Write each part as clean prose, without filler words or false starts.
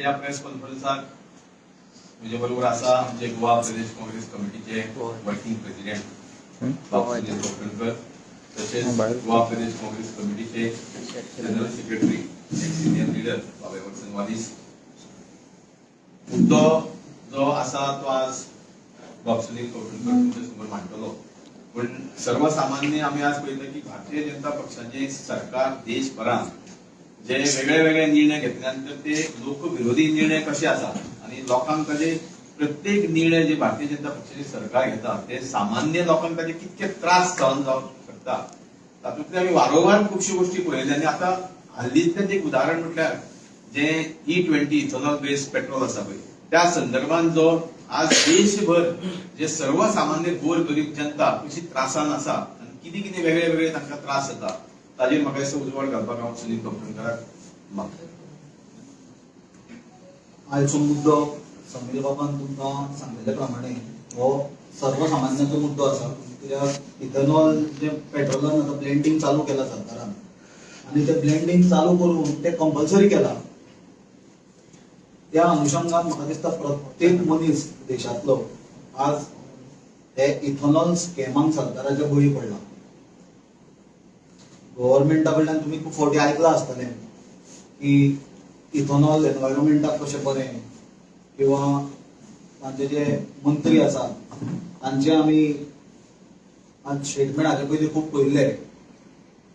आयच्या प्रेस कॉन्फरन्साक म्हजे बरोबर आसा आमचे गोवा प्रदेश काँग्रेस कमिटीचे वर्किंग प्रेसिडेंट बाब सुनील कोकणकर, तशेंच गोवा प्रदेश काँग्रेस कमिटीचे general secretary, senior leader बाब एवर्सन वालीस. मुद्दो जो आसा तो आज बाब सुनील कोकणकर तुमच्या समोर मांडटलो, पण सर्वसामान्य आमी आज पळयता की भारतीय जनता पक्षाचे सरकार देशभरात जे वेगळे वेगळे निर्णय घेतल्या नंतर ते लोकविरोधी निर्णय कसे आसात आणि लोकांक ताजे प्रत्येक निर्णय जे भारतीय जनता पक्षाचे सरकार घेता ते सामान्य लोकांक ताजे कितके त्रास सहन जावंक शकता, तातूंतले आमी वारंवार खुबश्यो गोष्टी पळयल्या. आनी आतां हालींतलें एक उदाहरण म्हटल्यार जे E20 ethanol based petrol आसा पळय, त्या संदर्भात जो आज देशभर जे सर्वसामान्य गोर गरीब जनता कशी त्रासान आसा आनी कितें कितें वेगळे वेगळे तांकां त्रास जाता, ताजेर म्हाका दिसता उजवाड घालपाक हांव सुनील कोकणकराक मागता. आयचो मुद्दो समीर बाबान तुमकां सांगिल्ले प्रमाणे हो सर्वसामान्याचो मुद्दो आसा, कित्याक इथेनॉल जे पेट्रोलान आतां ब्लेंडींग चालू केलां सरकारान आनी ते ब्लेंडींग चालू करून ते कंपल्सरी केलां, त्या अनुशंगान म्हाका दिसता प्रत्येक मनीस देशांतलो आज हे इथेनॉल स्कॅमाक सरकाराच्या बळी पडला. गव्हर्मेंटा कडल्यान तुमी खूब फावटी आयकलां आसतलें की इथेनॉल एनवायरमेंटाक कशें बरें, किंवा तांचे जे मंत्री आसात तांचे आमी आज स्टेटमेंट हाचे पयलीं खूब पळयल्ले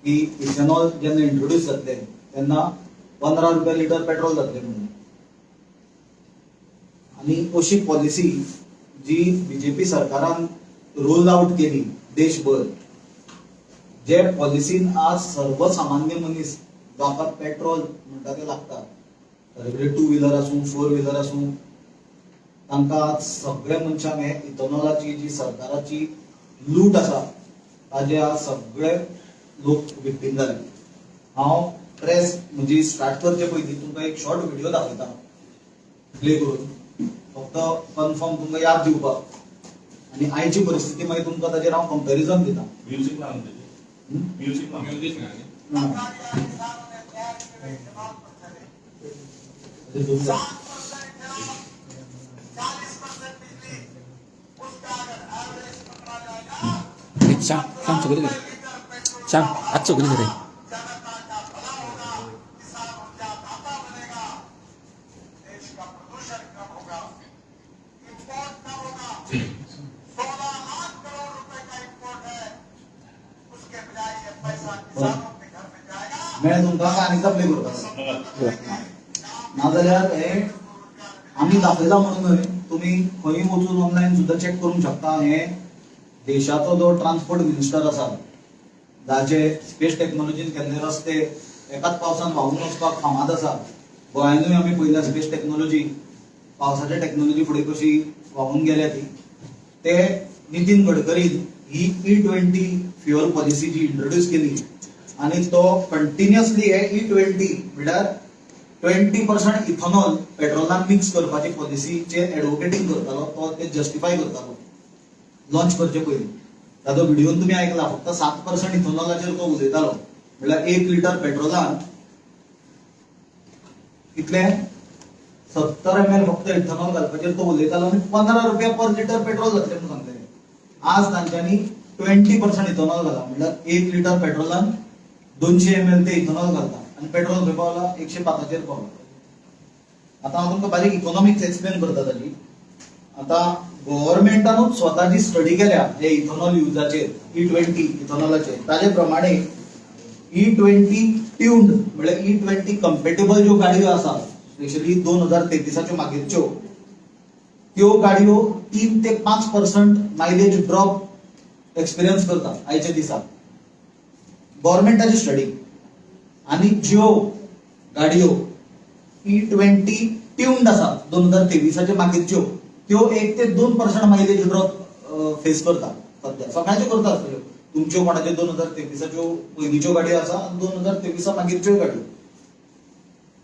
की इथेनॉल जेन्ना इंट्रोड्यूस जातले तेन्ना 15 रुपया लिटर पेट्रोल जातलें म्हणून. आनी अशी पॉलिसी जी बीजेपी सरकारान रोल आउट केली देशभर, जे पॉलिसीन आज सर्वसामान्य मनीस जाका पेट्रोल म्हणटा ते लागता, ताजे टू व्हिलर आसूं, फोर व्हिलर आसूं, तांकां आज सगळ्या मनशांक हे इथेनॉलाची जी सरकाराची लूट आसा ताजे आज सगळे लोक विक्टीम जाले. हांव प्रेस म्हणजे स्टार्ट करचे पयलीं तुमकां एक शॉर्ट व्हिडिओ दाखयता प्ले करून, फक्त कन्फर्म तुमकां याद दिवपाक, आनी आयची परिस्थिती मागीर तुमकां ताजेर हांव कंपॅरिजन दिता. म्युझिक ना तेजी? हम्म? म्युझिक ना. म्युझिक ना न्ही? ना. ते zoom कर. सांग सांग, सगळं कर सांग, आज सगळं करे. मेळ्ळें तुमकां काय आनी एकदां प्ले करता? नाजाल्यार हे आमी दाखयला म्हणून न्हय, तुमी खंय वचून ऑनलायन सुद्दां चॅक करूंक शकता. हे देशाचो जो ट्रान्सपोर्ट मिनिस्टर आसा, जाचे स्पेस टेक्नॉलॉजीन केल्ले रस्ते एकाच पावसान व्हांवून वचपाक फामाद आसा, गोंयानूय आमी पळयल्या स्पेस टेक्नॉलॉजी पावसाच्या टेक्नॉलॉजी फुडें कशी व्हांवून गेल्या ती, ते नितीन गडकरीन ही ई 20 फ्युअल पॉलिसी जी इंट्रोड्यूस केली आणि तो कंटिन्युअसली हे ई 20 म्हळ्यार 20% इथेनॉल पेट्रोलान मिक्स करपाची पॉलिसीचे एडवोकेटींग करतालो, तो ते जस्टिफाय करतालो लॉन्च करचे पयलीं. ताजो व्हिडिओन तुमी आयकला, फक्त 7% इथेनॉलाचेर तो उलयतालो, म्हळ्यार 1 लिटर पेट्रोलान कितले 70 ml फक्त इथेनॉल घालपाचेर तो उलयतालो आनी 15 रुपया पर लिटर पेट्रोल जातलें म्हणून सांगलें. आज तांच्यांनी 20% इथेनॉल घाला, म्हळ्यार 1 लिटर पेट्रोलान 200 ml ते इथेनॉल घालता आनी पेट्रोल खंय पावला? 105चेर पावला. आतां हांव तुमकां बारीक इकॉनॉमिक्स एक्सप्लेन करता ताजी. आतां गव्हर्मेंटानूच स्वता जी स्टडी केल्या हे इथेनॉल युजाचेर, ई 20 इथेनॉलाचेर, ताजे प्रमाणे ई 20 ट्यून्ड म्हळ्यार ई 20 कंपेटेबल ज्यो गाडयो आसा, स्पेशली 2033च्यो मागीरच्यो, त्यो गाडयो 3 ते 5% मायलेज ड्रॉप एक्सपिरियन्स करता आयच्या दिसा, गव्हर्मेंटाची स्टडी. आनी ज्यो गाडयो ई 20 ट्यून्ड आसा 2023च्या मागीरच्यो, त्यो 1 ते 2% मायलेज ड्रॉप फेस करता सध्या. सगळ्यांच्यो करता आसतल्यो, तुमच्यो कोणाच्यो 2023च्यो पयलींच्यो गाडयो आसा आनी 2023 मागीरच्योय गाडयो.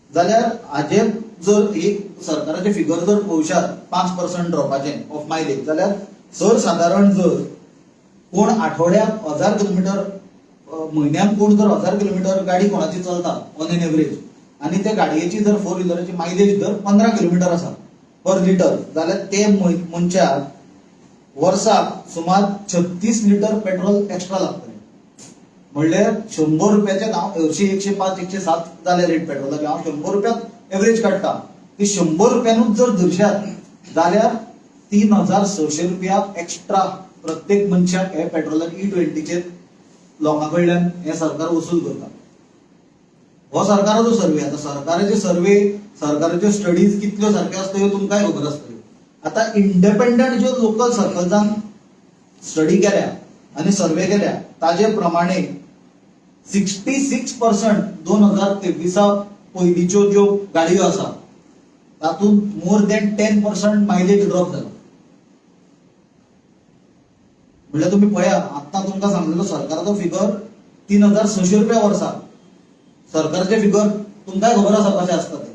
जाल्यार हाजेर जर एक सरकाराचे फिगर जर पळोवशात 5% ड्रॉपाचे ऑफ मायलेज, जाल्यार सर सादारण जर कोण आठवड्याक 1000 किलोमिटर, म्हयन्याक कोण जर 1000 किलोमिटर गाडी कोणाची चलता ऑन एन एवरेज, आनी ते गाडयेची जर फोर व्हिलराची मायलेज जर 15 किलोमिटर आसा पर लिटर जाल्यार ते मनशाक वर्साक सुमार 36 लिटर पेट्रोल एक्स्ट्रा लागतलें. म्हणल्यार 100 रुपयाचे हांव हरशीं 105 107 जाले रेट पेट्रोलाचे, हांव 100 रुपयाक एवरेज काडटा, ती 100 रुपयानूच जर धरशात जाल्यार 3600 रुपया एक्स्ट्रा प्रत्येक मनशाक हे पेट्रोलान E20चेर लोकां कडल्यान हें सरकार वसूल करता. हो सरकाराचो सर्वे. आतां सरकाराचे सर्वे, सरकाराच्यो स्टडीज कितल्यो सारक्यो आसता ह्यो तुमकांय खबर आसतल्यो. आतां इंडिपेंडंट ज्यो लोकल सर्कल्सान स्टडी केल्या आनी सर्वे केल्या ताजे प्रमाणे 66% 2023 पयलींच्यो ज्यो गाडयो आसा तातूंत more than 10% mileage drop जाला. म्हणल्यार तुमी पळया, आत्तां तुमकां सांगलेलो सरकाराचो फिगर 3600 रुपया वर्साक, सरकारचे फिगर तुमकांय खबर आसा कशें आसता ते,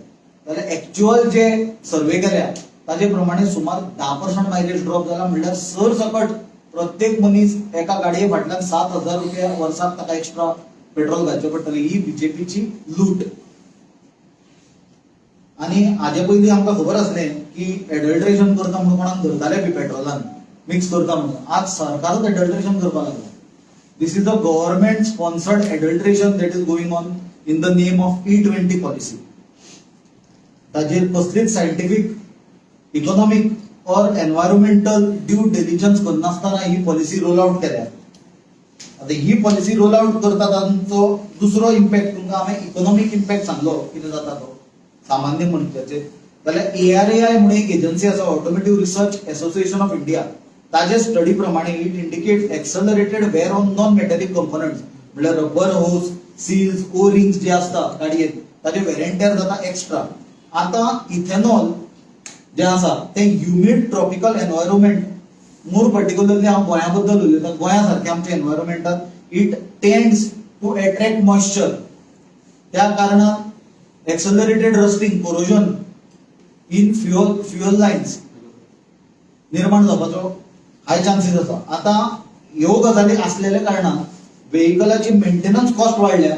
जाल्यार एक्च्युअल जे सर्वे केल्या ताजे प्रमाणे सुमार 10% मायलेज ड्रॉप जाला. म्हणल्यार सरसकट प्रत्येक मनीस एका गाडये फाटल्यान 7000 रुपया वर्साक ताका एक्स्ट्रा पेट्रोल घालचें पडटलें. ही बीजेपीची लूट. आनी हाजे पयलीं आमकां खबर आसलें की एडल्ट्रेशन करता म्हणून कोणाक धरताले बी, पेट्रोलान मिक्स करता म्हणून. आज सरकारूच एडल्ट्रेशन करपाक लागला. This is a government sponsored adulteration that is going on in the name of E20 policy. ताजेर कसलीच scientific, economic or environmental due diligence करनासतना ही पॉलिसी रोल आउट केल्या. आता ही पॉलिसी रोल आउट करता तांचो दुसरो इम्पॅक्ट तुमकां हांवें इकॉनॉमीक इम्पॅक्ट सांगलो कितें जाता तो सामान्य मनशाचेर. जाल्यार ARAI म्हणून एक एजन्सी आसा, Automotive Research Association of India, ताजे स्टडी प्रमाणे it indicate accelerated wear on non metallic components, म्हणल्यार rubber hose, seals, O rings जे आसता गाडयेन ताजे वेर एंड टेअर जाता एक्स्ट्रा. आतां इथेनॉल जे आसा ते humid tropical environment, more particularly हांव गोंया बद्दल उलयतां, गोंया सारक्या आमच्या एनवायरमेंटात it tends to attract moisture. त्या कारणान accelerated rusting, corrosion in fuel lines निर्माण जावपाचो हाय चान्सीस आसा. आतां ह्यो गजाली आसलेल्या कारणान वेहिकलाची मेंटेनन्स कॉस्ट वाडल्या,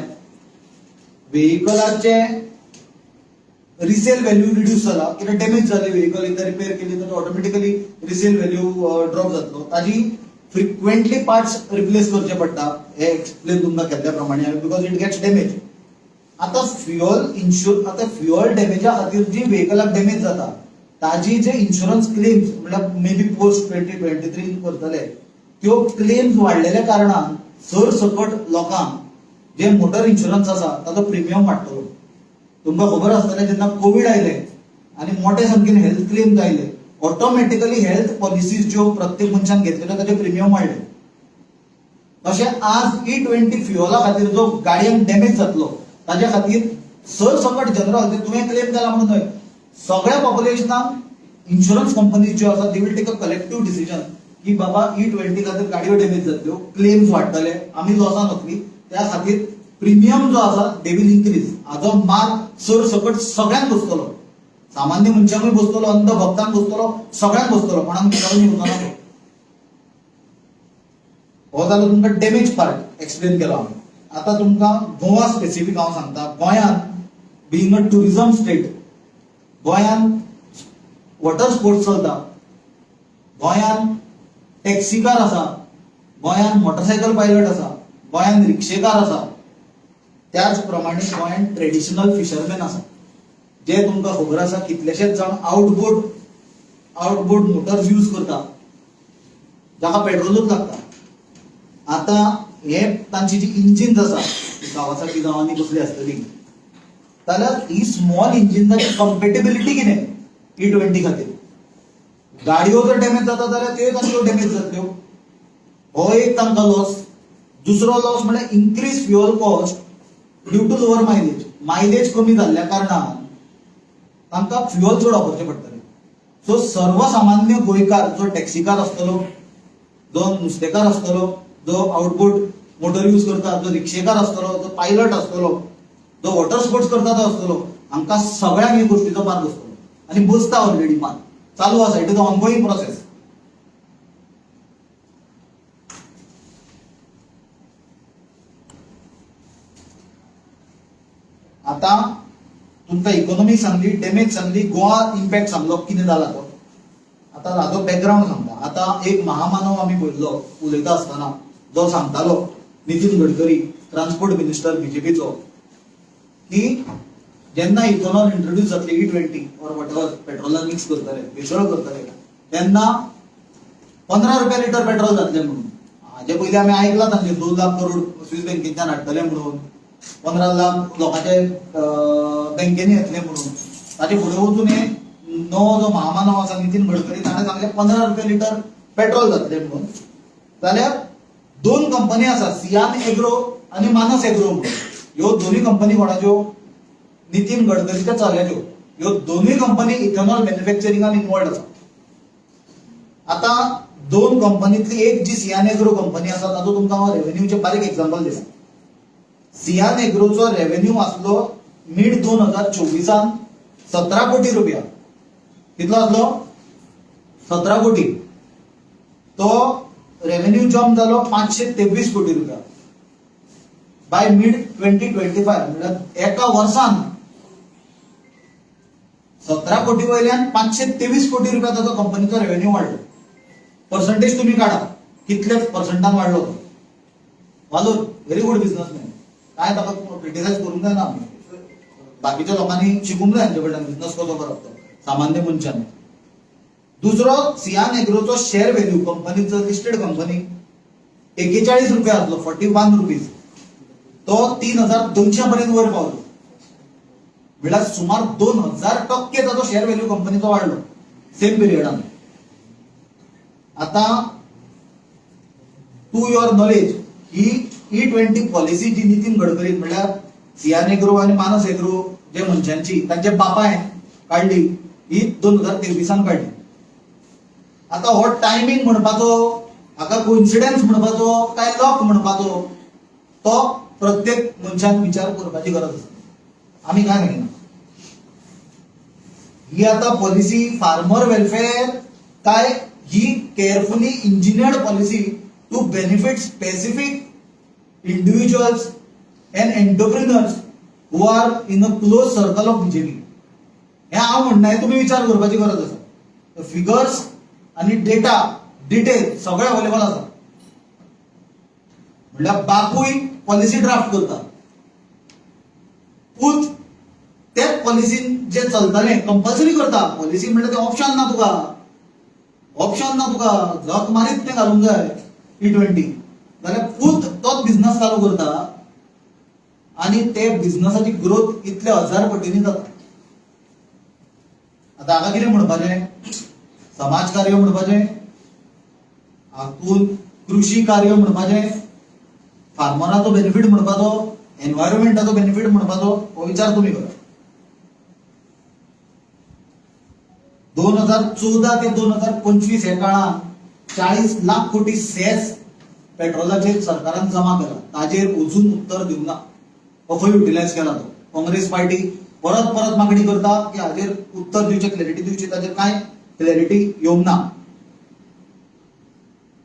वेहिकलाचे रिसेल व्हॅल्यू रिड्यूस जाला, कित्याक डॅमेज जाली व्हेकल, एकदां रिपेर केली तर ऑटोमॅटिकली रिसेल व्हॅल्यू ड्रॉप जातलो. ताजी फ्रिक्वेंटली पार्ट्स रिप्लेस करचे पडटा, हे एक्सप्लेन तुमकां केल्ल्या प्रमाणे, because it gets damage. आतां फ्युअल डॅमेजा खातीर जी व्हेकलाक डॅमेज जाता ताजी जे इन्शुरन्स क्लेम्स, म्हणल्यार मे बी पोस्ट 2023 करतले, त्यो क्लेम्स वाडलेल्या कारणान सरसकट लोकांक जे मोटर इन्शुरन्स आसा ताचो प्रिमियम वाडटलो. तुमकां खबर आसतलें, जेन्ना कोवीड आयले आनी मोठे संख्येन हेल्थ क्लेम्स आयले, ऑटोमॅटिकली हेल्थ पॉलिसीज ज्यो प्रत्येक मनशान घेतलेल्यो ताचे प्रिमियम वाडले. तशें आज E20 फ्युअला खातीर जो गाडयेक डॅमेज जातलो ताज्या खातीर सरसकट जनरल, तुवें क्लेम केला म्हणून न्हय, सगळ्या पॉप्युलेशनाक इन्शुरन्स कंपनीज ज्यो आसा they will take a collective decision की बाबा E20 खातीर गाडयो डॅमेज जातल्यो, क्लेम्स वाडटले, आमी लॉसान वतली, त्या खातीर प्रिमियम जो आसा they will increase. हाजो मार सरसकट सगळ्यांक बसतलो, सामान्य मनशांकूय बसतलो, अंध भक्तांक बसतलो, सगळ्यांक बसतलो, कोणाक विचारून येवचो ना तो. हो जालो तुमकां डॅमेज पार्ट एक्सप्लेन केलो हांवें. आतां तुमकां गोवा स्पेसिफीक हांव सांगता. गोंयांत बीइंग अ टुरिझम स्टेट, गोंयांत वॉटर स्पोर्ट्स चलता, गोंयांत टॅक्सीकार आसा, गोंयांत मोटरसायकल पायलट आसा, गोंयांत रिक्षेकार आसा, त्याच प्रमाणे गोंयांत ट्रेडिशनल फिशरमॅन आसा, जे तुमकां खबर आसा कितलेशेच जाण आउटबोर्ड मोटर्स यूज करता जाका पेट्रोलूच लागता. आतां हे तांची जी इंजिन्स आसा, कावासाकी जावं आनी कसली आसतली जाल्यार ही स्मॉल इंजिनाची कंपेटेबिलिटी कितें E20 खातीर? गाडयो जर डॅमेज जाता जाल्यार त्यो तांच्यो डॅमेज जातल्यो, हो एक तांकां लॉस. दुसरो लॉस म्हळ्यार increase fuel cost due to lower mileage. Mileage कमी जाल्ल्या कारणान तांकां फ्युअल चड वापरचें पडटलें. सो सर्वसामान्य गोंयकार जो टॅक्सीकार आसतलो, जो नुस्तेकार आसतलो, जो आउटबोर्ड मोटर यूज करता, जो रिक्षेकार आसतलो, जो पायलट आसतलो, जो वॉटर स्पोर्ट्स करता तो आसतलो, हांकां सगळ्यांक हे गोष्टीचो मार बसतलो आनी बसता. ऑलरेडी मार चालू आसा, it is ongoing process. आतां तुमकां इकॉनॉमी सांगली, डॅमेज सांगली, गोवा इम्पॅक्ट सांगलो कितें जाला तो. आतां हाजो बॅकग्रावंड सांगता. आतां एक महामानव आमी पळयल्लो उलयता आसतना, जो सांगतालो, नितीन गडकरी, ट्रान्सपोर्ट मिनिस्टर बीजेपीचो, की जेन्ना इथेनॉल इंट्रोड्यूस जातली, E20 or whatever, पेट्रोलान मिक्स करतले, भेसळ करतले, तेन्ना 15 रुपया लिटर पेट्रोल जातलें म्हणून. हाजे पयलीं आमी आयकलां तांचे 2 लाख करोड स्वीस बँकेच्यान हाडटले म्हणून, 15 लाख लोकांचे बँकेनी येतले म्हणून. ताचे फुडें वचून हे नवो जो महामानव आसा नितीन गडकरी, ताणें सांगलें 15 रुपया लिटर पेट्रोल जातलें म्हणून. जाल्यार दोन कंपनी आसा, सियान एग्रो आनी मानस एग्रो म्हणून. ह्यो दोनूय कंपनी कोणाच्यो? नितीन गडकरीच्या चल्याच्यो. ह्यो दोनूय कंपनी इथेनॉल मॅन्युफॅक्चरिंगान इन्वॉल्ड आसा. आता दोन कंपनीतली एक जी सियान एग्रो कंपनी आसा, तातूंत तुमकां हांव रेव्हेन्यूचे बारीक एक्झाम्पल दिता. सियान एग्रोचो रेव्हेन्यू आसलो मीड 2024 त 17 कोटी रुपया. कितलो आसलो? 17 कोटी. तो रेव्हेन्यू जम्प जालो 523 कोटी रुपया बाय मिड 2025. म्हणल्यार एका वर्सान 17 कोटी वयल्यान 523 कोटी रुपया ताचो कंपनीचो रेव्हेन्यू वाडलो. पर्संटेज तुम्ही काढा, कितले पर्संटान वाडलो तो. वालोर, व्हेरी गुड बिझनेसमॅन. काय ताका क्रिटिसायज करूंक जायना आमी. बाकीच्या लोकांनी शिकूंक जाय हांचे कडल्यान बिझनस कसो करप तो सामान्य मनशान. दुसरो, सियान एग्रोचो शेअर व्हॅल्यू, कंपनीचो, लिस्टेड कंपनी, 41 रुपया आसलो, 41 रुपीज. तो 3200 पर्यंत वयर पावलो. म्हणल्यार सुमार 2000% ताचो शेअर व्हॅल्यू कंपनीचो वाडलो सेम पिरियडान. आता two your knowledge, he E20 policy जी नितीन गडकरी, म्हणल्यार सियान एग्रो आनी मानस एग्रो जे मनशांची, तांच्या बापायन काडली, ही 2023 त काडली. आता हो टायमींग म्हणपाचो, हाका कोइन्सिडन्स म्हणपाचो काय लक म्हणपाचो, तो प्रत्येक मनशान विचार करपाची गरज आसा. आमी काय सांगिना. ही आता पॉलिसी फार्मर वेलफेअर काय ही carefully engineered policy to benefit specific individuals and entrepreneurs who are in a close circle of BJP? हे हांव म्हणना, हे तुमी विचार करपाची गरज आसा. फिगर्स आनी डेटा डिटेल सगळे अवेलेबल आसा. म्हणल्यार बापूय पॉलिसी ड्राफ्ट करता, पूत तेच पॉलिसीन जे चलतले कंपल्सरी करता. पॉलिसी म्हणल्यार ते ऑप्शन ना तुका, ऑप्शन ना तुका, झक मारीत तें घालूंक जाय E20. जाल्यार पूत तोच बिझनस चालू करता आनी ते बिझनसाची ग्रोथ इतले हजार पटींनी जाता. आतां हाका कितें म्हणपाचें? समाज कार्य म्हणपाचें हातून, कृषी कार्य म्हणपाचें, फार्मराचो बेनिफीट म्हणपाचो, एनवायरमेंटाचो बेनिफीट म्हणपाचो? हो विचार तुमी करा. 2014 ते 2025 ह्या काळात 40 लाख कोटी सेस पेट्रोलाचेर सरकारान जमा केला. ताजेर अजून उत्तर दिवंक ना, हो खंय युटिलायज केला तो. काँग्रेस पार्टी परत परत मागणी करता की हाजेर उत्तर दिवचें, क्लॅरिटी दिवची. ताजेर कांय क्लॅरिटी येवंक ना.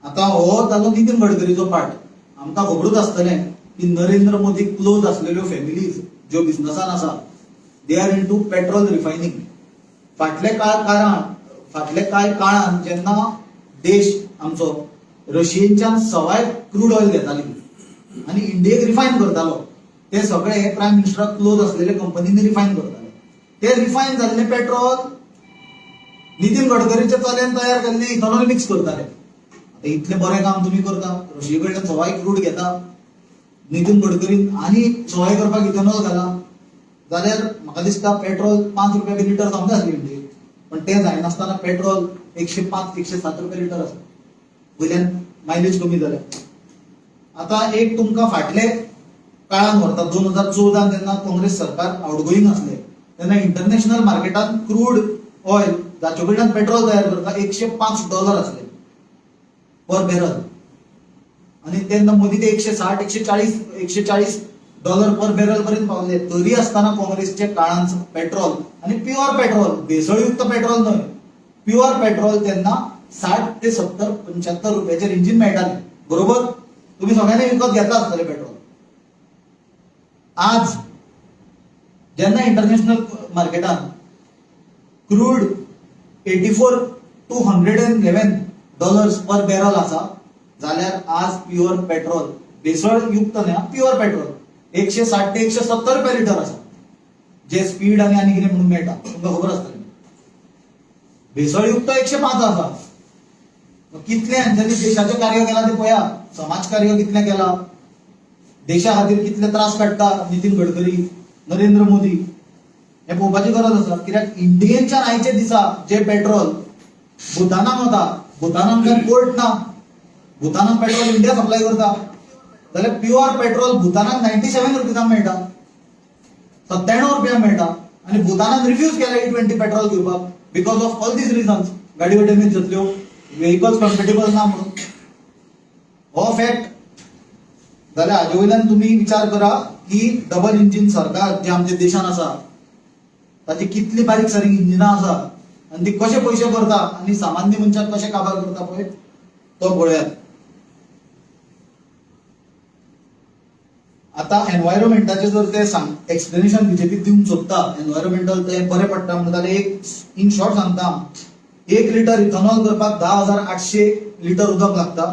आतां हो जालो नितीन गडकरीचो पार्ट. आमकां खबरूच आसतलें की नरेंद्र मोदी क्लोज आसलेल्यो फॅमिलीज ज्यो बिझनसान आसा, they are into petrol refining. फाटले कांय काळान जेन्ना देश आमचो रशियेच्यान सवाय क्रूड ऑयल घेताली आनी इंडियेक रिफायन करतालो, ते सगळे प्रायम मिनिस्टराक क्लोज असलेले कंपनींनी रिफायन करताले. ते रिफायन जाल्ले पेट्रोल नितीन गडकरीच्या चल्यान तयार केल्ले इथेनॉल मिक्स करताले. आता इतलें बरें काम तुमी करता, रशिये कडल्यान सवाय क्रूड घेता, नितीन गडकरीन आनी सवाय करपाक इथेनॉल घाला, जाल्यार म्हाका दिसता पेट्रोल 5 रुपया बी लिटर जावंक जाय आसलें इंडियेक. पण तें जायनासतना पेट्रोल 105, 107 रुपया लिटर आसा. वयल्यान मायलेज कमी जाल्या. आतां एक तुमकां फाटले काळान व्हरता. 2014 त जेन्ना काँग्रेस सरकार आउटगोईंग आसले, तेन्ना इंटरनॅशनल मार्केटात क्रूड ऑयल, जाचे कडल्यान पेट्रोल तयार करता, $105 आसले पर बॅरल आनी तेन्ना मदीं ते 160, 140, $140 पर बॅरल पर्यंत पावले. तरी आसतना काँग्रेसच्या काळान पेट्रोल, आनी प्युअर पेट्रोल, भेसळयुक्त पेट्रोल न्हय, प्युअर पेट्रोल तेन्ना 60 ते 70, 75 रुपयाच्या रेंजीन मेळटालें. बरोबर? तुम्ही सगळ्यांनी विकत घेतला आसतलें पेट्रोल. आज जेन्ना इंटरनॅशनल मार्केटान crude $84 to $111 per barrel आसा, जाल्यार आज प्युअर पेट्रोल, भेसळ युक्त न्हय, प्युअर पेट्रोल 160 ते 170 रुपया लिटर आसा, जे स्पीड आनी आनी कितें म्हणून मेळटा, तुमकां खबर आसतलें. भेसळयुक्त 105 आसा. मग कितलें हांच्यांनी देशाचें कार्य केलां तें पळया. समाज कार्य कितलें केलां, देशा खातीर कितले त्रास काडटा नितीन गडकरी, नरेंद्र मोदी, हें पळोवपाची गरज आसा. कित्याक इंडियेनच्यान आयचे दिसा जे पेट्रोल भूतानाक वता, भूतानाक काय पोर्ट ना, भूतानाक पेट्रोल इंडिया सप्लाय करता, जाल्यार प्युअर पेट्रोल भूतानाक 97 रुपीजांक मेळटा, 97 रुपयांक मेळटा. आनी भूतानान रिफ्यूज केला ई 20 पेट्रोल घेवपाक because of all these reasons, गाडयो डॅमेज जातल्यो, व्हेकल्स कम्फर्टेबल ना म्हणून. हो फॅक्ट जाल्यार हाजे वयल्यान तुमी विचार करा की डबल इंजीन सरकार जे आमच्या देशान आसा, ताची कितली बारीक सारीक इंजिनां आसा आनी ती कशे पयशे करता आनी सामान्य मनशाक कशे काबार करता पळय तो पळयात. आतां एनवायरमेंटाचें जर ते सांग एक्सप्लेनेशन बीजेपी दिवंक सोदता, एनवायरमेंटल ते बरें पडटा म्हणटा, जाल्यार एक इन शॉर्ट सांगता, 1 लिटर इथेनॉल करपाक 10,800 लिटर उदक लागता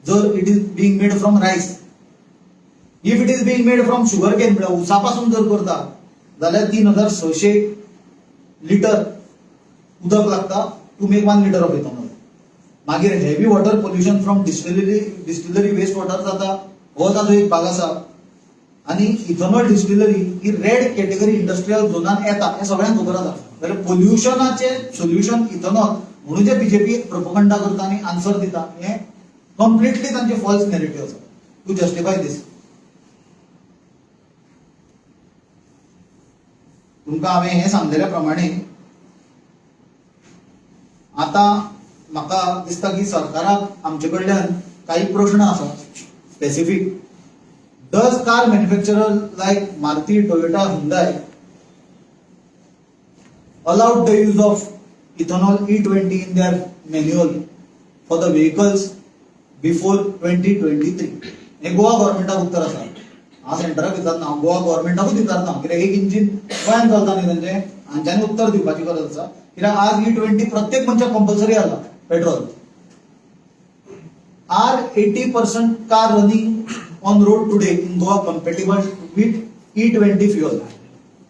जर it is being made from rice. If it is being made from sugar cane, म्हळ्यार उसा पासून जर करता, जाल्यार 3600 लिटर उदक लागता to make 1 litre of ethanol. मागीर heavy water pollution from distillery waste water जाता, हो ताजो एक भाग आसा. आनी इथेनॉल डिस्टिलरी ही रेड कॅटेगरी इंडस्ट्रियल झोनान येता हें सगळ्यांक खबर आसा. जाल्यार पोल्युशनाचें सोल्युशन इथेनॉल म्हणून जे बीजेपी प्रोपोगंडा करता आनी आन्सर दिता, हें कंप्लिटली तांचे फॉल्स नॅरेटिव्ह आसा टू जस्टिफाय दीस. तुमकां हांवें हें सांगलेल्या प्रमाणे आतां म्हाका दिसता की सरकाराक आमचे कडल्यान काही प्रश्न आसा specific. Does car manufacturer like Maruti, Toyota, Hyundai allowed the use of ethanol E20 in their manual for the vehicles before 2023? हे गोवा गव्हर्मेंटाक उत्तर आसा. हांव सेंटराक विचारना, हांव गोवा गव्हर्मेंटाकूच विचारता, कित्याक एक इंजीन गोंयांत चलता न्ही तांचें. हांच्यांनी उत्तर दिवपाची गरज आसा, कित्याक आज ई 20 प्रत्येक मनशाक कंपल्सरी जाला petrol. Are 80% car running on road today in Goa compatible with E20 fuel?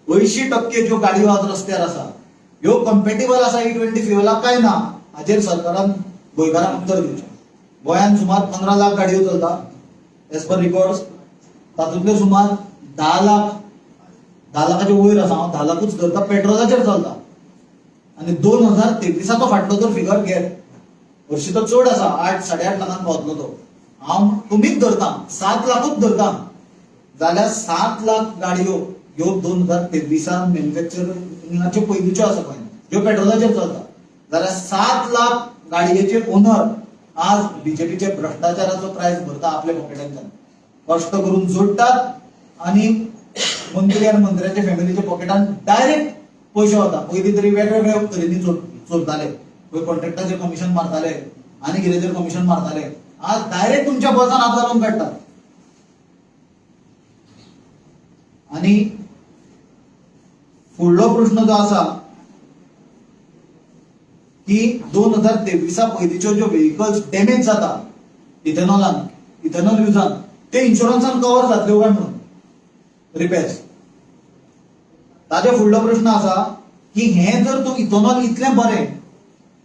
80% ज्यो गाडयो आज रस्त्यार आसा ह्यो कंपेटेबल आसा ई 20 फ्युअलाक काय ना, हाचेर सरकारान गोंयकारांक उत्तर दिवचें. गोंयांत सुमार 15 लाख गाडयो चलता एज पर रिकॉर्ड्स. तातूंतल्यो सुमार 10 लाख, 10 लाखाचे वयर आसा, हांव 10 लाखूच धरता, पेट्रोलाचेर चलता. आनी 2023आचो फाटलो जर फिगर घेत, हरशीं तो चड आसा, 8 8.5 लाखांक पावतलो तो, हांव तुमीच धरता, 7 लाखूच धरता, जाल्यार 7 लाख गाडयो ह्यो 2023आन मॅन्युफॅक्चरिंगाच्यो पयलींच्यो आसा गोंयांत ज्यो पेट्रोलाचेर चलता, जाल्यार 7 लाख गाडयेचे ओनर आज बीजेपीचे भ्रष्टाचाराचो प्रायस भरता आपल्या पॉकेटांतल्यान. कश्ट करून जोडटात आनी मंत्री आनी मंत्र्याच्या फॅमिलीच्या पॉकेटान डायरेक्ट पयशे वता. पयलीं तरी वेगवेगळ्या तरेनी चोरताले, खंय कॉन्ट्रॅक्टाचेर कमिशन मारताले आनी कितेंचेर कमिशन मारताले, आज डायरेक्ट तुमच्या बोल्सान हात घालून काडटात. आनी फुडलो प्रश्न जो आसा की 2023 पयलींच्यो ज्यो व्हेकल्स डॅमेज जाता इथेनॉलान, इथेनॉल युजान, ते इन्शुरन्सान कवर जातल्यो काय म्हणून रिपेर्स. ताजे फुडलो प्रश्न आसा की हें जर तूं इथेनॉल इतलें बरें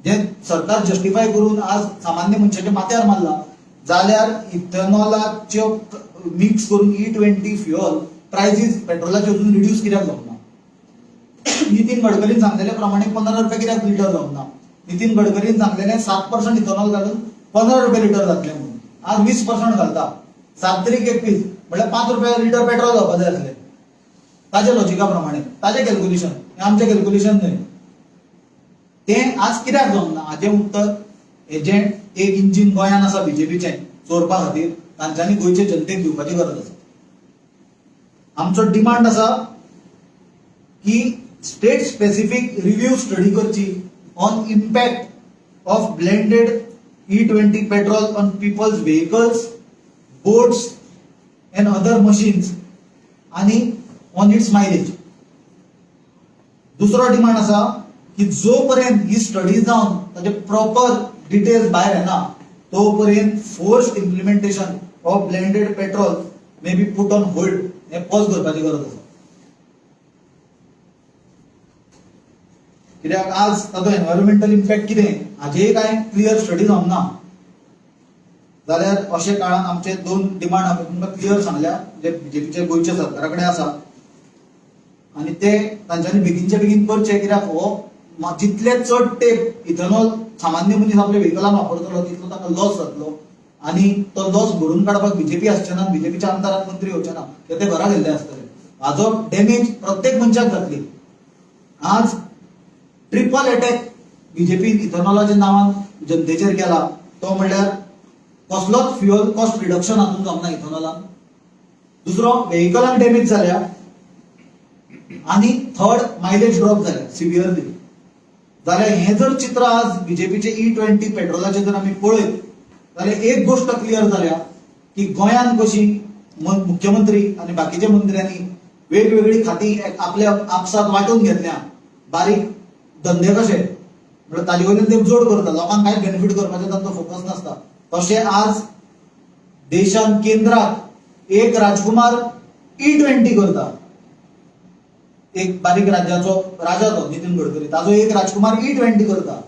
जे सरकार जस्टिफाय करून आज सामान्य मनशाच्या माथ्यार मारला, जाल्यार इथेनॉलाच्यो मिक्स करून ई 20 फ्युअल प्रायसीस पेट्रोलाच्यो अजून रिड्यूस कित्याक जावंक ना? नितीन गडकरीन सांगलेले प्रमाणे 15 रुपया कित्याक लिटर जावंक ना? नितीन गडकरीन सांगलेले 7% इथेनॉल घालून 15 रुपया लिटर जातले म्हणून, आज 20% घालता. 7 तरीक 21 म्हळ्यार 5 रुपया लिटर पेट्रोल जावपा जाय आसलें ताजे लॉजिका प्रमाणे, ताजें कॅल्क्युलेशन, हें आमचें कॅल्क्युलेशन न्हय. तें आज कित्याक जावंक ना, हाजें उत्तर हेजें एक इंजीन गोंयान आसा बीजेपीचें चोरपा खातीर, तांच्यांनी गोंयचे जनतेक दिवपाची गरज आसा. आमचो डिमांड आसा की स्टेट स्पेसिफीक रिव्ह्यू स्टडी करची on impact of blended E20 petrol on people's vehicles, boats and other machines आनी ऑन it's mileage. दुसरो डिमांड आसा की जो पर्यंत ही स्टडी जावन ताचे प्रॉपर डिटेल्स भायर येना तो पर्यंत force implementation of blended petrol may be put on hold. हें पॉज करपाची गरज आसा, कित्याक आज ताचो एनवायरमेंटल इम्पॅक्ट कितें हाजेय कांय क्लियर स्टडी जावंक ना. जाल्यार अशे काळान आमचे दोन डिमांड हांवें तुमकां क्लियर सांगल्या, जे बीजेपीचे गोंयच्या सरकारा कडेन आसा आनी ते तांच्यांनी बेगीनच्या बेगीन करचे, कित्याक हो जितले चड तेंप इथेनॉल सामान्य मनीस आपल्या व्हेकलान वापरतलो तितलो ताका लॉस जातलो आनी तो लॉस भरून काडपाक बीजेपी आसचे ना, बीजेपीचे आमदार आनी मंत्री येवचे ना, कित्याक ते घरा गेल्ले आसतले. हाजो डॅमेज प्रत्येक मनशाक जातली. आज ट्रिपल अटॅक बीजेपीन इथेनॉलाच्या नांवान जनतेचेर केला, तो म्हणल्यार कसलोच फ्युअल कॉस्ट रिडक्शन हातूंत जावंक ना इथेनॉलान, दुसरो व्हेकलांक डॅमेज जाल्या आनी थर्ड मायलेज ड्रॉप जाल्या सिवियरली. जाल्यार हें जर चित्र आज बीजेपीचे ई 20 पेट्रोलाचें जर आमी पळयत जाल्यार एक गोश्ट क्लियर जाल्या की गोंयांत कशी मुख्यमंत्री आनी बाकीच्या मंत्र्यांनी वेगवेगळी खातीं आपल्या आपसात वांटून घेतल्या, बारीक धंदे कशे, म्हणल्यार ताजे वयल्यान ते जोड करता, लोकांक कांय बेनिफीट करपाचें तांचो फोकस नासता. तशें आज देशांत केंद्रात एक राजकुमार ई 20 करता, एक बारीक राज्याचो राजा तो नितीन गडकरी, ताजो एक राजकुमार ई 20 करता,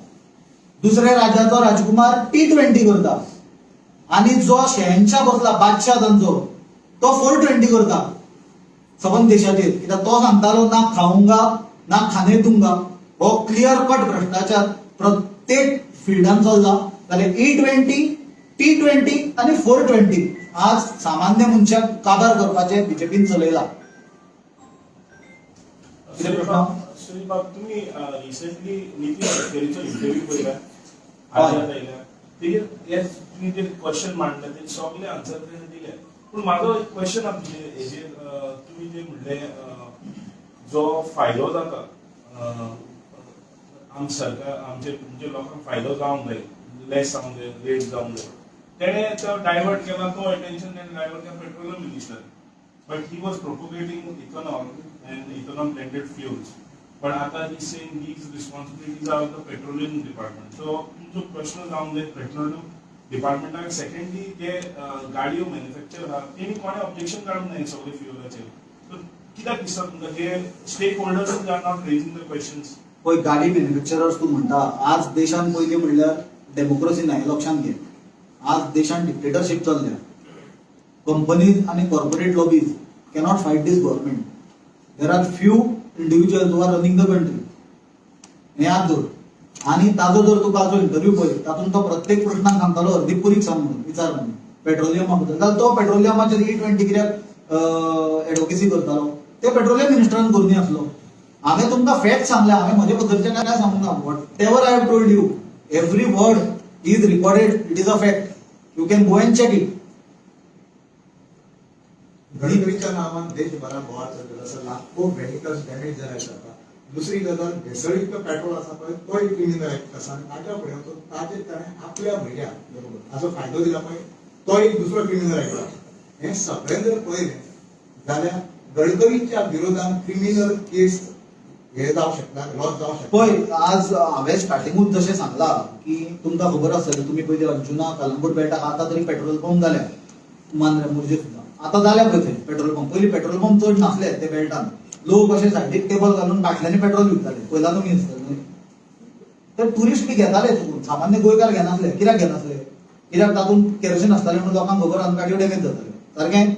दुसऱ्या राज्याचो राजकुमार टी 20 करता आनी जो शहनशाह बसला बादशाह तांचो तो 420 करता सबंद देशाचेर, कित्याक तो सांगतालो ना खाऊंगा ना खाने दूंगा. हो क्लियर कट भ्रष्टाचार प्रत्येक फिल्डान चल्ला. जाल्यार ई 20, टी 20 आनी 420 आज सामान्य मनशाक काबार करपाचें बीजेपीन चलयला. कितें प्रश्न? सुनील बाब, तुम्ही रिसेंटली नितीन गडकरीचो इंटरव्यू पळयला? हय. आझाद आयल्या तेजेर हे तुम्ही जे क्वेश्चन मांडले ते सगळे आन्सर तेणे दिले, पूण म्हाजो एक क्वेश्चन आसा तुजे हेजेर. तुमी जे म्हणले जो फायदो जाता आम सरकार आमचे म्हणजे लोकांक फायदो जावंक जाय, लेस जावंक जाय, रेट जावंक जाय, तेणे तो डायवर्ट केला, तो अटेन्शन तेणे डायवर्ट केला petroleum minister, but he was propagating ethanol and ethanol blended fuels. But आता he saying these responsibilities are of the petroleum department. So तुमचो प्रश्न जावंक जाय पेट्रोलियम डिपार्टमेंटाक. सेकंडली, जे गाडयो मॅन्युफॅक्चर आहा तेणी कोणें ऑब्जेक्शन काडूंक ना सगळे फ्युअलाचेर. सो कित्याक दिसता तुमकां जे stakeholders are not raising the questions? पळय, गाडी मॅन्युफॅक्चरर्स तूं म्हणटा, आज देशान पयलीं म्हणल्यार डेमोक्रेसी ना हें लक्षांत घे. आज देशान डिक्टेटरशीप चल्ल्या. कंपनीज आनी corporate lobbies cannot fight these government. There are few individuals who are running the country, हें याद दवर. आनी ताजो जर तुका जो इंटरव्यू पळय तातूंत तो प्रत्येक प्रश्नाक सांगतालो हरदीप पुरीक सांग म्हणून, विचार म्हणून पेट्रोलियमा बद्दल. जाल्यार तो पेट्रोलियमाचेर ई 20 कित्याक एडवोकेसी करतालो? ते पेट्रोलियम मिनिस्टरान करूं आसलो. हांवें तुमकां फॅक्ट सांगल्या, हांवें म्हजे बद्दलचें काय सांगूंक ना. Whatever I have told you, every word is recorded, it is a fact, you can go and check it. गडकरीच्या नावान देशभरात बोवाळ चल्लेलो आसा, लाखो व्हेकल्स डॅमेज जाले आसा. दुसरी गजाल, भेसळयुक्त पेट्रोल आसा पळय, तो एक क्रिमिनल एक्ट आसा आनी ताच्या फुडें वचून ताजेर ताणें आपल्या भयऱ्याक हाचो फायदो दिला पळय, तो एक दुसरो क्रिमिनल एक्ट आसा. हें सगळें जर पळयलें जाल्यार गडकरीच्या विरोधान क्रिमिनल केस हे जावंक शकता, लॉज जावंक शकता. पळय, आज हांवें स्टार्टिंगूच जशें सांगलां की तुमकां खबर आसतलें, तुमी पयलीं अंजुना कलंगूट बेल्टाक आतां तरी पेट्रोल पंप जाल्या, मांद्रे मोरजे सुद्दां आतां जाल्या पळय थंय पेट्रोल पंप. पयलीं पेट्रोल पंप चड नासले ते बेल्टान, लोक अशे सायडीक टेबल घालून बाटल्यांनी पेट्रोल विकताले. पयला तुमी आसतले न्हय? तर ट्युरिस्ट बी घेताले चुकून, सामान्य गोंयकार घेनासले. कित्याक घेनासले? कित्याक तातूंत केरोसीन आसतालें म्हणून लोकांक खबर आनी गाडयो डॅमेज जाताल्यो. सारकें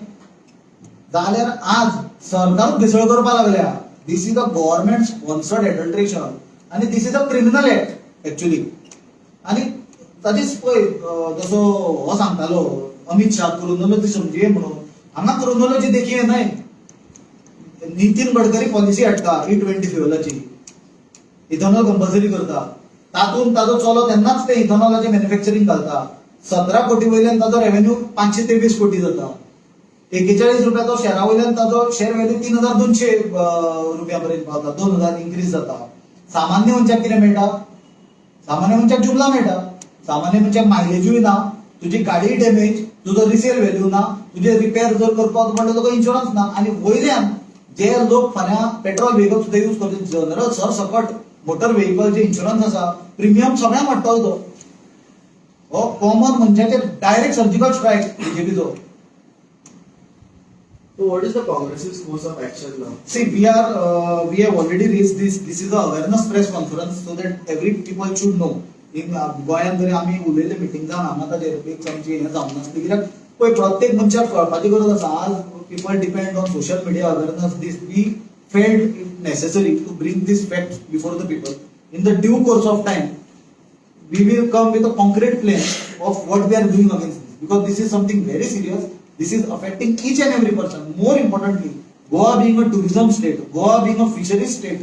जाल्यार आज सरकारूच भेसळ करपाक लागल्या. This is a government sponsored adulteration आनी this is a criminal act actually. आनी ताचीच पळय, जसो हो सांगतालो अमित शाह क्रोनोलॉजी समजिये म्हणून, हांगा क्रोनोलॉजी देखिये न्हय. नितीन गडकरी पॉलिसी हाडटा ई 20 फ्युअलाची, इथेनॉल कंपल्सरी करता, तातूंत ताजो चलो तेन्नाच ते इथेनॉलाचें मॅन्युफॅक्चरींग घालता. 17 कोटी वयल्यान ताजो रेव्हेन्यू 523 कोटी जाता. 41 रुपया तो शेरा वयल्यान ताजो शेअर व्हॅल्यू 3200 रुपया पर्यंत पावता, 2000 इन्क्रीज जाता. सामान्य मनशाक कितें मेळटा? सामान्य मनशाक जुमला मेळटा. सामान्य मनशाक मायलेजूय ना, तुजी गाडी डॅमेज, तुजो रिसेल व्हॅल्यू ना, तुजे रिपेर जर करपाक म्हणल्यार तुका इन्शुरन्स ना आनी वयल्यान जे लोक फाल्यां पेट्रोल व्हेकल सुद्दां यूज करता, जनरल सरसकट मोटर व्हेकल जे इन्शुरन्स आसा, प्रिमियम सगळ्यांक वाडटलो तो. हो कॉमन मनशाचेर डायरेक्ट सर्जिकल स्ट्रायक बीजेपीचो. So what is the Congress's course of action now? See, we have already raised this. This is a awareness press conference so that every people should know. In गोंयांत जरी आमी उलयले मिटिंगान हांगा ताजेर एक आमची हें जावंक नासली, कित्याक पळय प्रत्येक मनशाक कळपाची गरज आसा. आज people depend on social media awareness. This we felt it necessary to bring this fact before the people. In the due course of time, we will come with a concrete plan of what we are doing against this, because this is something very serious. This is affecting each and every person. More importantly, Goa being a tourism state, Goa being a fisheries state,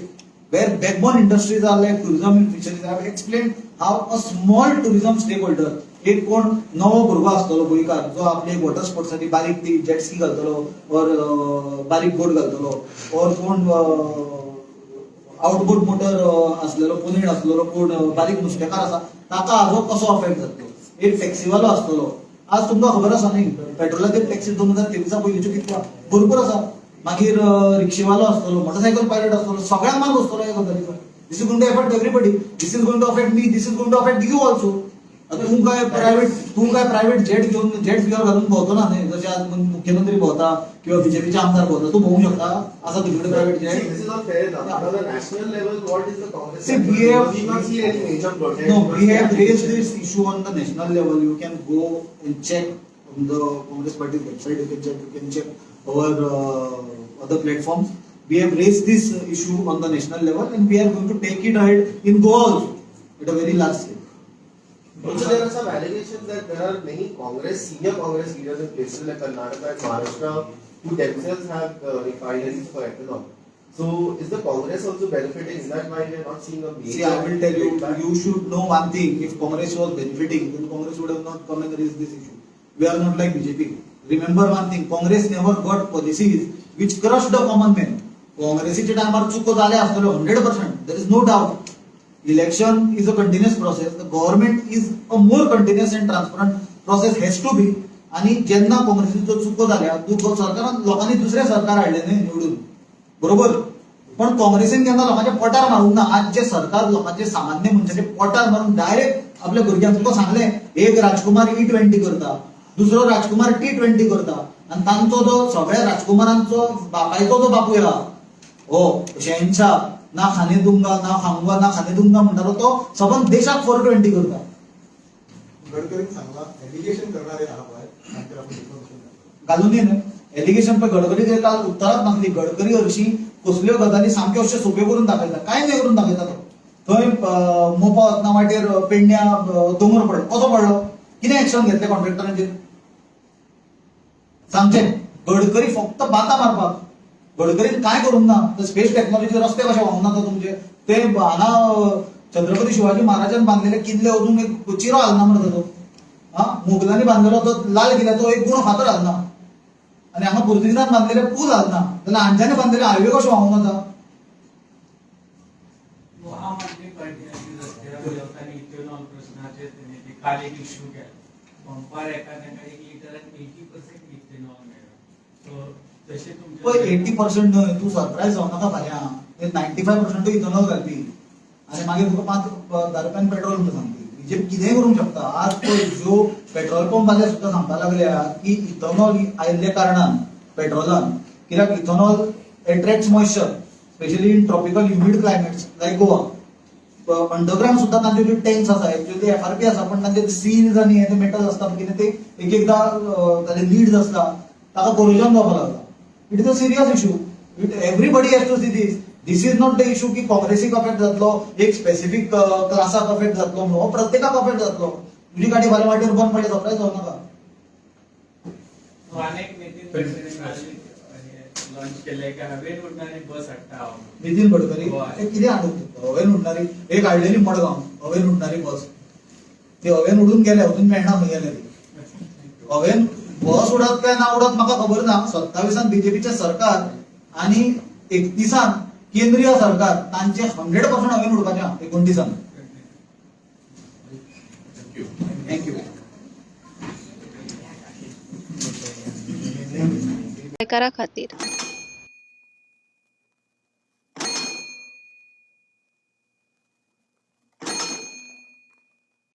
where backbone industries are like tourism and fisheries. I have explained how a small tourism stakeholder, एक कोण नवो भुरगो आसतलो गोंयकार जो आपले water स्पोर्ट्साठी बारीक ती जेटस्की घालतलो और बारीक बोट घालतलो और कोण आउटबोर्ड मोटर आसलेलो पुनीण आसलेलो, कोण बारीक नुस्तेकार आसा, ताका हाजो कसो अफेक्ट जातलो. एक टॅक्सीवालो आसतलो, आज तुमकां खबर आसा न्ही पेट्रोलाचेर टॅक्सी 2023 पयलींच्यो कितक्यो भरपूर आसा. मागीर रिक्षेवालो आसतलो, मोटरसायकल पायलट आसतलो, सगळ्यांक मार बसतलो ह्या गजालीचो. This is going to affect everybody. This is going to affect me. This is going to affect you also. आता तूं काय प्रायव्हेट जेट घेवन जेट फ्युअल घालून भोंवतो ना न्ही, जशें आज मुख्यमंत्री भोंवता किंवा बीजेपीचे आमदार भोंवता, तूं भोवंक शकता? आसा तुजे कडेन private See, jet? this is not fair enough. But on a national level, what is the Congress? See, we have- We not see any major protest. No, we have raised this issue on the national level. You can go and check on the Congress Party's website. You can check our other platforms. We have raised this issue on the national level, and we are going to take it ahead in Goa also at a very large scale. Also, there are some allegations that there are many Congress, senior Congress leaders in places like Karnataka and Maharashtra who themselves have refineries for ethanol. So, is the Congress also benefiting? Is that why we are not seeing a major See, I will tell you, impact? You should know one thing. If Congress was benefiting, then Congress would have not come and raised this issue. We are not like BJP. Remember one thing, Congress never got policies which crushed the common man. काँग्रेसीच्या टायमार चुको जाले आसतल्यो, 100%, there is no doubt. Election is a continuous process. The government is a more continuous and transparent process, has to be. आणि जेन्ना काँग्रेसीचो चुको जाल्या, तूं सरकारान लोकांनी दुसरें सरकार हाडलें न्ही निवडून, बरोबर? पण काँग्रेसीन केन्ना लोकांच्या पोटार मारूंक ना. आज जे सरकार लोकांचे सामान्य मनशाचे पोटार मारून डायरेक्ट आपल्या भुरग्यांक, तुका सांगलें, एक राजकुमार ई 20 करता, दुसरो राजकुमार टी 20 करता आनी तांचो जो सगळ्या राजकुमारांचो बापायचो जो बापूय आहा, हो शहनशाह, ना खाने दूंगा ना खाऊंगा ना खाने दूंगा म्हणटालो, तो सबंद देशाक 420 करता. गडकरीन सांगला एलिगेशन करणारे आहा पळय तांचेर आपूण डिफॉर्मेशन घालून न्हय एलिगेशन. पळय, गडकरी काल उत्तरात नासली. गडकरी हरशीं कसल्यो गजाली सामक्यो अश्यो सोंप्यो करून दाखयता, कांय न्हय करून दाखयता तो. थंय मोपा वतना वाटेर पेडण्या दोंगर पडलो. कसो पडलो? कितें एक्शन घेतलें कॉन्ट्रॅक्टरांचेर? सांगचें. गडकरी फक्त बाता मारपाक. गडकरीन कांय करूंक ना. स्पेस टेक्नॉलॉजी रस्ते कशे व्हांवना तो तुमचे ते हांगा छत्रपती शिवाजी महाराजान बांदलेले किल्ले अजून एक चिरो घालना मरे तो. हा मुघलांनी बांदलेलो तो लाल किल्ल्याचो एक गुणो फातर घालना आनी हांगा पुर्तुगीजान बांदलेले पूल घालना, जाल्यार हांच्यानी बांदलेले हायवे कशे व्हांवून वता? आम आदमी पार्टी आनी रस्त्यार वता इथेनॉल प्रश्नाचेर तेणी ती काल एक इश्यू केला. पंपार एका तांकां एक लिटरान 80% इथेनॉल मेळ्ळा, सो तशें तुमचें पळय, 80% न्हय, तूं सरप्रायज जावं नाका फाल्यां. ते 95% इथेनॉल घालपी आनी मागीर तुका 5-10 रुपयान पेट्रोल म्हणून सांगपी. बीजेपी कितेंय करूंक शकता. आज पळय, ज्यो पेट्रोल पंप वाले सुद्दां सांगपाक लागल्या की इथेनॉल आयिल्ल्या कारणान पेट्रोलान, कित्याक ethanol attracts moisture, specially in tropical humid climates like Goa. Underground सुद्दां तांच्यो ज्यो टँक्स आसा, एक्चुअली एफआरपी आसा, पण तांचे सील्स आनी हे ते मेटल आसता, कितें ते एक एकदां ताजे लिड्स आसता, ताका कोरोजन जावपाक लागता. It is a serious issue. It everybody has to see this. This is not the issue की काँग्रेसीक अफेक्ट जातलो, एक स्पेसिफीक क्लासाक अफेक्ट जातलो म्हणून. हो प्रत्येकाक अफेक्ट जातलो. तुजी गाडी फाल्यां वाटेर बंद पडली, सरप्रायज जावं नाका. अनेक नितीन गडकरीन लॉन्च केले की हवेन उडणारी बस हाडटा हांव. नितीन गडकरी हय. ते कितें हाडूंक हवेन उडणारी? एक हाडलेली मडगांव हवेन उडणारी बस, ती हवेन उडून गेले, अजून मेळना खंय गेले ती. हवेन बस उडत काय ना उडत म्हाका खबर ना. 27 बीजेपीचे सरकार आणि 31 केंद्रीय सरकार, तांचे 100% हवेन उडपाचे 29. Thank you. Thank you. गोंयकारा खातीर.